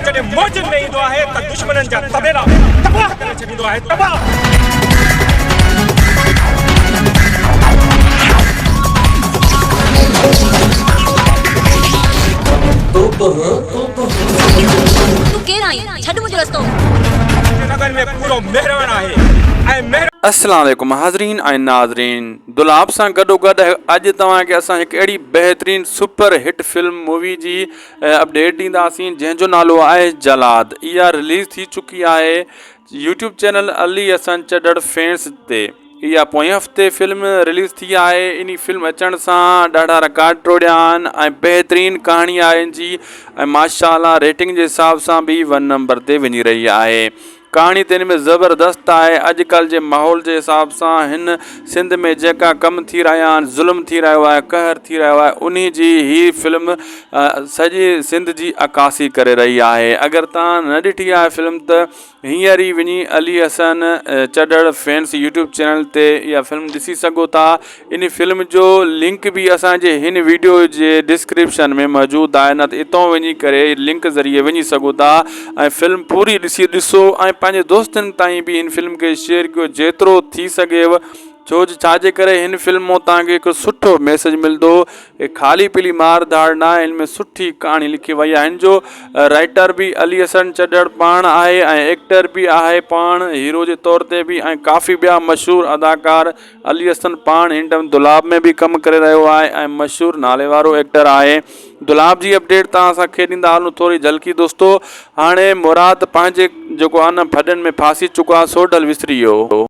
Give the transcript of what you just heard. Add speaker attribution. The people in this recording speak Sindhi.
Speaker 1: جڏهن موجن ۾ ايندو آهي ته دشمنن جا طبيلا تباهه ڪري ڇڏيندو آهي تباهه.
Speaker 2: تون ڪير آهين؟ ڇڏ منهنجو رستو.
Speaker 1: رڳن ۾ پورو مهراڻ آهي ۽ مهراڻ.
Speaker 3: السلام عليڪم حاضرين ۽ ناظرين دولاب سان گڏو گڏ اڄ توهان کي اسان هڪ اهڙي بهترين سپر هٽ فلم مووي جي اپڊيٽ ڏينداسين جنهن جو نالو آهي جلاد اها رليز ٿي چڪي آهي YouTube channel Ali Hassan Chadhar fans تي اها پوئين هفتي فلم رليز ٿي آهي انهي فلم اچڻ سان ڏاڍا رڪارڊ ٽوڙيا آهن ۽ بهترين ڪهاڻي آهي ان جي ۽ ماشاء الله ريٽنگ جي حساب سان به ون نمبر تي وڃي رهي آهي ڪهاڻي ته ان ۾ زبردست آهي اڄ ڪلهه جي ماحول جي حساب سان هن سنڌ ۾ جيڪا ڪم ٿي رهيا آهن ظلم ٿي رهيو آهي قهر ٿي رهيو آهي انهي جي هي فلم سڄي سنڌ جي عڪاسي ڪري رهي آهي اگر توهان نه ڏٺي آهي فلم ته هينئر ئي وڃي Ali Hassan Chadhar fans YouTube channel تي اها فلم ڏسي سگهو ٿا ان فلم جو لنڪ به اسان جي هن ويڊيو جي ڊسڪرپشن ۾ موجود آهي نه ته اتو وڃي ڪري لنڪ ذريعي وڃي سگهو ٿا ۽ فلم پوري ڏسي ڏسو ۽ پنهنجي دوستن تائين به هن فلم کي شيئر ڪيو جيترو ٿي سگهيو ڇو جو ڇا جي ڪري هن فلم مون توهان کي هڪ سٺو ميسج ملندو هي خالي پيلي مار ڌاڙ نه آهي هن ۾ سٺي ڪهاڻي لکي وئي آهي هن جو رائٽر به علي حسن چڍڙ پاڻ آهي ۽ ايڪٽر به آهي پاڻ هيرو جي طور تي به ۽ ڪافي ٻيا مشهور اداڪار علي حسن پاڻ هن ٽائيم دولاب ۾ به ڪم ڪري رهيو آهي ۽ مشهور نالي وارو ايڪٽر آهي دولاب جي اپڊيٽ توهان اسان کي ڏيندا هلون ٿوري جهلڪي دوستو هاڻي مراد پنهنجي جيڪو آهي نه ڦڏن ۾ ڦاسي چڪو آهي سوڍل وسري ويو.